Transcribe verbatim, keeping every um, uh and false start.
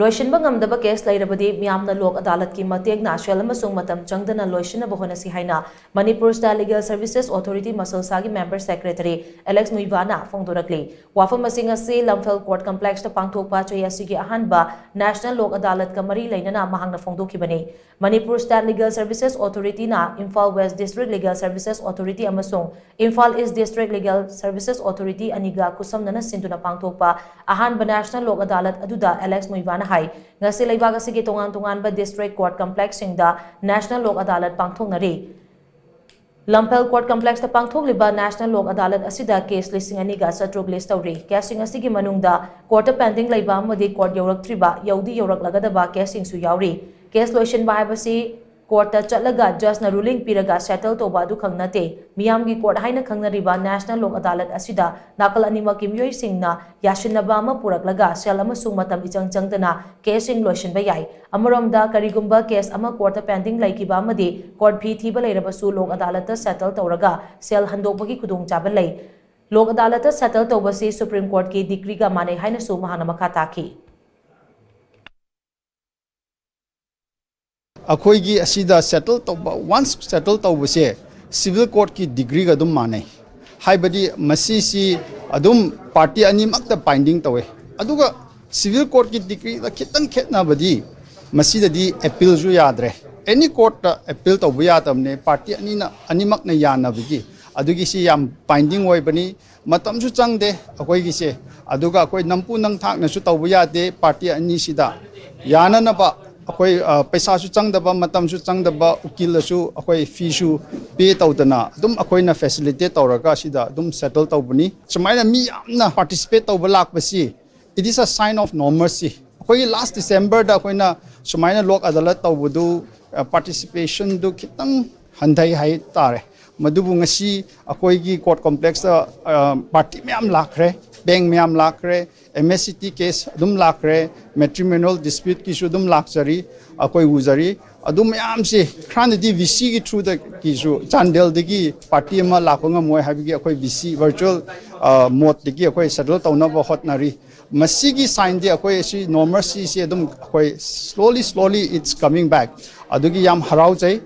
ꯂꯣꯏꯁꯤꯟꯕ ꯉꯝꯗꯕ ꯀꯦꯁ ꯂꯩꯔꯕꯗꯤ ꯃꯤꯌꯥꯝꯅ ꯂꯣꯛ ꯑꯗꯥꯂꯠꯀꯤ ꯃꯇꯦꯡꯅ ꯁꯦꯜ ꯑꯃꯁꯨꯡ ꯃꯇꯝ ꯆꯪꯗꯅ ꯂꯣꯏꯁꯤꯟꯅꯕ ꯍꯣꯠꯅꯁꯤ ꯍꯥꯏꯅ Manipur state legal services authority ꯃꯁꯜꯁꯥꯒꯤ ꯃꯦꯝꯕꯔ ꯁꯦꯀ꯭ꯔꯦꯇꯔꯤ ꯑꯦꯂꯦꯛꯁ ꯃꯨꯏꯕꯥꯅ ꯐꯣꯡꯗꯣꯔꯛꯂꯤ꯫ ꯋꯥꯐꯝ ꯑꯁꯤ ꯉꯁꯤ ꯂꯝꯐꯦꯜ ꯀꯣꯔꯠ ꯀꯝꯄ꯭ꯂꯦꯛꯁꯇ ꯄꯥꯡꯊꯣꯛꯄ ꯆꯍꯤ ꯑꯁꯤꯒꯤ ꯑꯍꯥꯟꯕ ꯅꯦꯁꯅꯦꯜ ꯂꯣꯛ ꯑꯗꯥꯂꯠꯀ ꯃꯔꯤ ꯂꯩꯅꯅ ꯃꯍꯥꯛꯅ ꯐꯣꯡꯗꯣꯛꯈꯤꯕꯅꯤ꯫ ꯃꯅꯤꯄꯨꯔ ꯁ꯭ꯇꯦꯠ ꯂꯤꯒꯦꯜ ꯁꯔꯚꯤꯁꯦꯁ ꯑꯣꯊꯣꯔꯤꯇꯤꯅ Imphal west district legal services authority ꯑꯃꯁꯨꯡ Imphal east district legal services authority ꯑꯅꯤꯒ ꯈꯨꯠꯁꯝꯅꯅ ꯁꯤꯟꯗꯨꯅ ꯄꯥꯡꯊꯣꯛꯄ ꯑꯍꯥꯟꯕ ꯅꯦꯁꯅꯦꯜ ꯂꯣꯛ ꯑꯗꯥꯂꯠ ꯑꯗꯨꯗ ꯑꯦꯂꯦꯛꯁ ꯃꯨꯏꯕꯥꯅ ꯍꯥꯏ, ꯉꯁꯤ ꯂꯩꯕꯥꯛ ꯑꯁꯤꯒꯤ ꯇꯣꯉꯥꯟ ꯇꯣꯉꯥꯟꯕ ꯗꯤꯁꯇ꯭ꯔꯤꯛ ꯀꯣꯔꯠ ꯀꯝꯄ꯭ꯂꯦꯛꯁꯁꯤꯡꯗ ꯅꯦꯁꯅꯦꯜ ꯂꯣꯛ ꯑꯗꯥꯂꯠ ꯄꯥꯡꯊꯣꯛꯅꯔꯤ꯫ ꯂꯝꯐꯦꯜ ꯀꯣꯔꯠ ꯀꯝꯄ꯭ꯂꯦꯛꯁꯇ ꯄꯥꯡꯊꯣꯛꯂꯤꯕ ꯅꯦꯁꯅꯦꯜ ꯂꯣꯛ ꯑꯗꯥꯂꯠ ꯑꯁꯤꯗ ꯀꯦꯁ ꯂꯤꯁꯤꯡ ꯑꯅꯤꯒ ꯆꯥꯇ꯭ꯔꯨꯛ ꯂꯤꯁ ꯇꯧꯔꯤ꯫ ꯀꯦꯁꯁꯤꯡ ꯑꯁꯤꯒꯤ ꯃꯅꯨꯡꯗ ꯀꯣꯔꯠꯇ ꯄꯦꯟꯗꯤꯡ ꯂꯩꯕ ꯑꯃꯗꯤ ꯀꯣꯔꯠ ꯌꯧꯔꯛꯇ꯭ꯔꯤꯕ, ꯌꯧꯗꯤ ꯌꯧꯔꯛꯂꯒꯗꯕ ꯀꯦꯁꯁꯤꯡꯁꯨ ꯌꯥꯎꯔꯤ꯫ ꯀꯦꯁ ꯂꯣꯏꯁꯤꯟꯕ ꯍꯥꯏꯕꯁꯤ ꯀꯣꯔꯠꯇ ꯆꯠꯂꯒ ꯖꯖꯅ ꯔꯨꯂꯤꯡ ꯄꯤꯔꯒ ꯁꯦꯇꯜ ꯇꯧꯕ ꯑꯗꯨꯈꯛ ꯅꯠꯇꯦ꯫ ꯃꯤꯌꯥꯝꯒꯤ ꯀꯣꯔꯠ ꯍꯥꯏꯅ ꯈꯪꯅꯔꯤꯕ ꯅꯦꯁꯅꯦꯜ ꯂꯣꯛ ꯑꯗꯥꯂꯠ ꯑꯁꯤꯗ ꯅꯥꯀꯜ ꯑꯅꯤꯃꯛꯀꯤ ꯃꯤꯑꯣꯏꯁꯤꯡꯅ ꯌꯥꯁꯤꯟꯅꯕ ꯑꯃ ꯄꯨꯔꯛꯂꯒ ꯁꯦꯜ ꯑꯃꯁꯨꯡ ꯃꯇꯝ ꯏꯆꯪ ꯆꯪꯗꯅ ꯀꯦꯁꯁꯤꯡ ꯂꯣꯏꯁꯤꯟꯕ ꯌꯥꯏ꯫ ꯑꯃꯔꯣꯝꯗ, ꯀꯔꯤꯒꯨꯝꯕ ꯀꯦꯁ ꯑꯃ ꯀꯣꯔꯠꯇ ꯄꯦꯟꯗꯤꯡ ꯂꯩꯈꯤꯕ ꯑꯃꯗꯤ ꯀꯣꯔꯠ ꯐꯤ ꯊꯤꯕ ꯂꯩꯔꯕꯁꯨ ꯂꯣꯛ ꯑꯗꯥꯂꯠꯇ ꯁꯦꯇꯜ ꯇꯧꯔꯒ ꯁꯦꯜ ꯍꯟꯗꯣꯛꯄꯒꯤ ꯈꯨꯗꯣꯡꯆꯥꯕ ꯂꯩ꯫ ꯂꯣꯛ ꯑꯗꯥꯂꯠꯇ ꯁꯦꯇꯜ ꯇꯧꯕꯁꯤ ꯁꯨꯄ꯭ꯔꯤꯝ ꯀꯣꯔꯠꯀꯤ ꯗꯤꯒ꯭ꯔꯤꯒ ꯃꯥꯟꯅꯩ ꯍꯥꯏꯅꯁꯨ ꯃꯍꯥꯛꯅ ꯃꯈꯥ ꯇꯥꯈꯤ꯫ ꯑꯩꯈꯣꯏꯒꯤ ꯑꯁꯤꯗ ꯁꯦꯇꯜ ꯇꯧꯕ, ꯋꯥꯟꯁ ꯁꯦꯇꯜ ꯇꯧꯕꯁꯦ ꯁꯤꯚꯤꯜ ꯀꯣꯔꯠꯀꯤ ꯗꯤꯒ꯭ꯔꯤꯒ ꯑꯗꯨꯝ ꯃꯥꯟꯅꯩ꯫ ꯍꯥꯏꯕꯗꯤ ꯃꯁꯤꯁꯤ ꯑꯗꯨꯝ ꯄꯥꯔꯇꯤ ꯑꯅꯤꯃꯛꯇ ꯕꯥꯏꯟꯗꯤꯡ ꯇꯧꯋꯦ꯫ ꯑꯗꯨꯒ ꯁꯤꯚꯤꯜ ꯀꯣꯔꯠꯀꯤ ꯗꯤꯒ꯭ꯔꯤꯗ ꯈꯤꯇꯪ ꯈꯦꯠꯅꯕꯗꯤ ꯃꯁꯤꯗꯗꯤ ꯑꯦꯄꯤꯜꯁꯨ ꯌꯥꯗ꯭ꯔꯦ꯫ ꯑꯦꯅꯤ ꯀꯣꯔꯠꯇ ꯑꯦꯄꯤꯜ ꯇꯧꯕ ꯌꯥꯗꯕꯅꯦ, ꯄꯥꯔꯇꯤ ꯑꯅꯤꯅ, ꯑꯅꯤꯃꯛꯅ ꯌꯥꯅꯕꯒꯤ꯫ ꯑꯗꯨꯒꯤ ꯁꯤ ꯌꯥꯝ ꯕꯥꯏꯟꯗꯤꯡ ꯑꯣꯏꯕꯅꯤ꯫ ꯃꯇꯝꯁꯨ ꯆꯪꯗꯦ ꯑꯩꯈꯣꯏꯒꯤꯁꯦ꯫ ꯑꯗꯨꯒ ꯑꯩꯈꯣꯏ ꯅꯝꯄꯨ ꯅꯝꯊꯥꯛꯅꯁꯨ ꯇꯧꯕ ꯌꯥꯗꯦ꯫ ꯄꯥꯔꯇꯤ ꯑꯅꯤꯁꯤꯗ ꯌꯥꯅꯅꯕ ꯑꯩꯈꯣꯏ, ꯑ, ꯄꯩꯁꯥꯁꯨ ꯆꯪꯗꯕ, ꯃꯇꯝꯁꯨ ꯆꯪꯗꯕ, ꯎꯀꯤꯜꯗꯁꯨ ꯑꯩꯈꯣꯏ ꯐꯤꯁꯨ ꯄꯦ ꯇꯧꯗꯅ ꯑꯗꯨꯝ ꯑꯩꯈꯣꯏꯅ ꯐꯦꯁꯤꯂꯤꯇꯦꯠ ꯇꯧꯔꯒ ꯁꯤꯗ ꯑꯗꯨꯝ ꯁꯦꯇꯜ ꯇꯧꯕꯅꯤ꯫ ꯁꯨꯃꯥꯏꯅ ꯃꯤ ꯌꯥꯝꯅ ꯄꯥꯔꯇꯤꯁꯤꯄꯦꯠ ꯇꯧꯕ ꯂꯥꯛꯄꯁꯤ, it is a sign of normalcy꯫ ꯑꯩꯈꯣꯏꯒꯤ ꯂꯥꯁ ꯗꯤꯁꯦꯝꯕꯔꯗ ꯑꯩꯈꯣꯏꯅ ꯁꯨꯃꯥꯏꯅ ꯂꯣꯛ ꯑꯗꯥꯂꯠ ꯇꯧꯕꯗꯨ, ꯑ, ꯄꯥꯔꯇꯤꯁꯤꯄꯦꯁꯟꯗꯨ ꯈꯤꯇꯪ ꯍꯟꯊꯩ ꯍꯥꯏ ꯇꯥꯔꯦ꯫ ꯃꯗꯨꯕꯨ ꯉꯁꯤ ꯑꯩꯈꯣꯏꯒꯤ ꯀꯣꯔꯠ ꯀꯣꯝꯄ꯭ꯂꯦꯛꯁꯇ, ꯑ, ꯄꯥꯔꯇꯤ ꯃꯌꯥꯝ ꯂꯥꯛꯈ꯭ꯔꯦ, ꯕꯦꯡ ꯃꯌꯥꯝ ꯂꯥꯛꯈ꯭ꯔꯦ, M S C T case ꯑꯗꯨꯝ ꯂꯥꯛꯈ꯭ꯔꯦ, ꯃꯦꯇ꯭ꯔꯤꯃꯣꯅꯤꯌꯦꯜ ꯗꯤꯁꯄ꯭ꯌꯨꯠꯀꯤꯁꯨ ꯑꯗꯨꯝ ꯂꯥꯛꯆꯔꯤ, ꯑꯩꯈꯣꯏ ꯎꯖꯔꯤ꯫ ꯑꯗꯨ ꯃꯌꯥꯝꯁꯤ ꯈꯔꯅꯗꯤ ꯚꯤ ꯁꯤꯒꯤ ꯊ꯭ꯔꯨꯗꯒꯤꯁꯨ, ꯆꯥꯟꯗꯦꯜꯗꯒꯤ ꯄꯥꯔꯇꯤ ꯑꯃ ꯂꯥꯛꯄ ꯉꯝꯃꯣꯏ ꯍꯥꯏꯕꯒꯤ ꯑꯩꯈꯣꯏ ꯚꯤ ꯁꯤ, ꯚꯔꯆꯨꯋꯦꯜ ꯃꯣꯠꯇꯒꯤ ꯑꯩꯈꯣꯏ ꯁꯦꯇꯜ ꯇꯧꯅꯕ ꯍꯣꯠꯅꯔꯤ꯫ ꯃꯁꯤꯒꯤ ꯁꯥꯏꯟꯗꯤ ꯑꯩꯈꯣꯏ ꯁꯤ normalcy ꯁꯤ ꯑꯗꯨꯝ ꯑꯩꯈꯣꯏ slowly slowly it's coming back꯫ ꯑꯗꯨꯒꯤ ꯌꯥꯝ ꯍꯔꯥꯎꯖꯩ꯫